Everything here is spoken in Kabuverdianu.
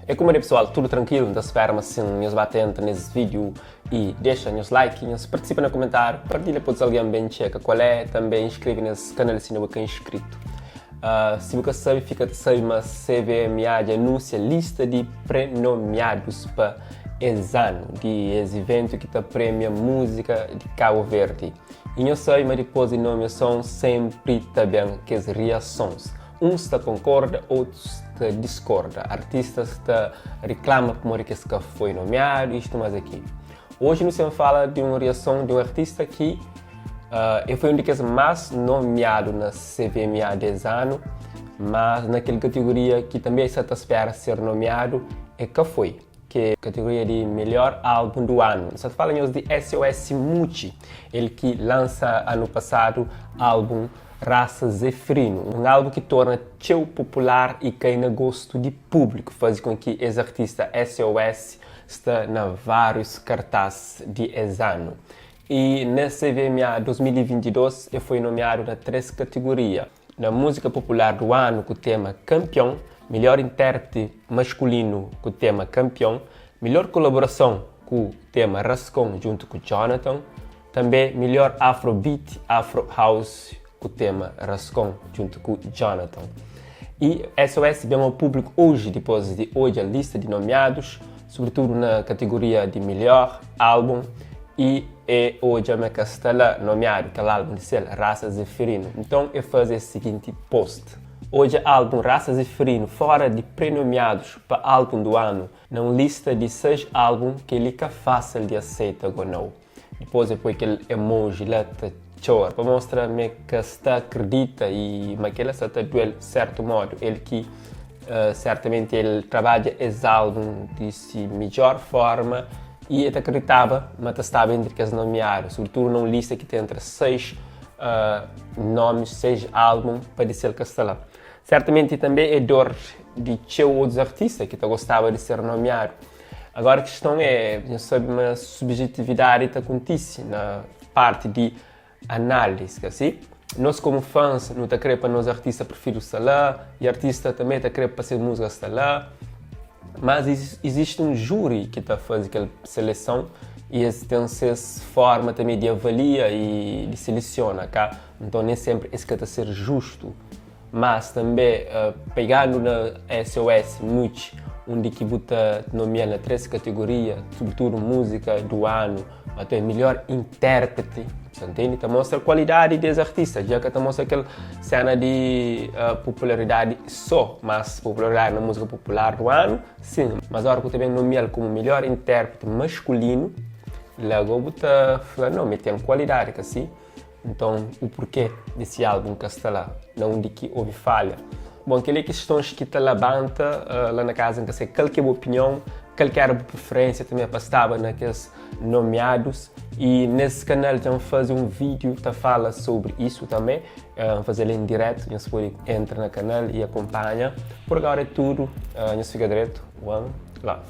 É kuma di pessoal, tudo tranquilo? Nta spera ma sim, nhos ba ta entra nes vídeo e dexa nhos like, nhos participa na comentário, partilha pa otus alguém ben txeka qual é, também inscreve nes canal se ainda bu ka inscrito. Uh, si bu ka sabe, fika ta sabe ma CVMA dja anuncia lista di prenomeados pa es ano di es evento ki ta premia música di Cabo Verde. E nhos sabe ma dipôs di nomiason sempri ta ben kes reasons. Uns ta konkorda, otus ta diskorda. Artistas ta riklama pamodi ki es ka foi nomiadu, istu mas aki. Oji nu sen fala di un riason di un artista ki uh, e foi un di kes mas nomiadu na CVMA des anu, mas na kel kategoria ki tanbe sa ta spera ser nomiadu, e ka foi. Ki é kategoria di melhor álbum do ano. Nu sta ta fala nhos di SOS Mucci, el ki lansa anu pasadu álbum Raça Zeferino, un álbum ki torna txeu popular y kai na gostu di públiku, faze kon ki es artista SOS sta na várius kartás di es anu. Y na CVMA 2022 e foi nomiadu na 3 kategoria. Na Múzika Popular do Anu ku tema Kanpion, Melhor Intérprete Maskulinu ku tema Kanpion, Melhor Kolaborason ku tema Raskon djuntu ku Jonathan, tanbê Melhor Afrobeat, Afro House ku tema Raskon djuntu ku Jonathan. E SOS ben ao públiku oji dipôs di odja lista di nomiadus, sobritudu na kategoria di Melhor Álbum e E odja ma ka sta la nomiadu kel albun di sel, Raça Zeferino. Nton e faze es siginti post, Odja albun Raça Zeferino fora di pre-nomiadus pa albun du anu na un lista di 6 albun kel-li ka fásil di aseita go nau. Dipôs e poi kel emoji la ta txora pa mostra ma e ka sta akredita y ma kel-la sta ta duel sertu modu. El ki Sertamenti el trabadja es álbun di si midjór fórma i el ta kriditaba ma ta staba entri kes nomiadu, sobritudu na un lista ki ta entra 6 nómis, 6 álbun pa di si el ka sta la. Sertamenti tanbê é dor di txeu otus artista ki ta gostaba di ser nomiadu. Agora kiston é, nhos sabe ma subjetividadi ta kontise na parti di Análise, ka si? Nos komu fans nu ta kre pa nos artista preferidu sta la i artista tanbe ta kre pa ses múzika sta la. Mas izisti un júri ki ta faze kel seleson i es ten ses forma tanbe di avalia i di selesiona, ka? Nton nen senpri es ka ta ser justu. Mas tanbe pegandu na SOS Mucci undi ki bu ta nomia na 3 kategoria, sobritudu múzika du anu, ma tu é melhor intérprete, sa ntende? Ta mostra kualidadi des artista, dja ka ta mostra kel sena di uh, popularidadi so, mas popularidadi na múzika popular do anu, sim, mas ora ku ta ben nomial komu melhor intérprete maskulinu, lago bu ta fla, não, me ten kualidadi, ka si? Nton, o porquê desse álbum ka sta la? Na undi ki houve falha? Bom, kel-li é kistons ki ta labanta uh, la na kaza, N ka sei kal ki é bu opinion, kal ki era bu preferência também pa staba na kes nomeados. E nesse canal dja N faze um vídeo ta fala sobre isso também, uh, N faze-l em direto, nhos pode entra na canal e acompanha. Por agora é tudo, uh, nhos fica dreto, one love.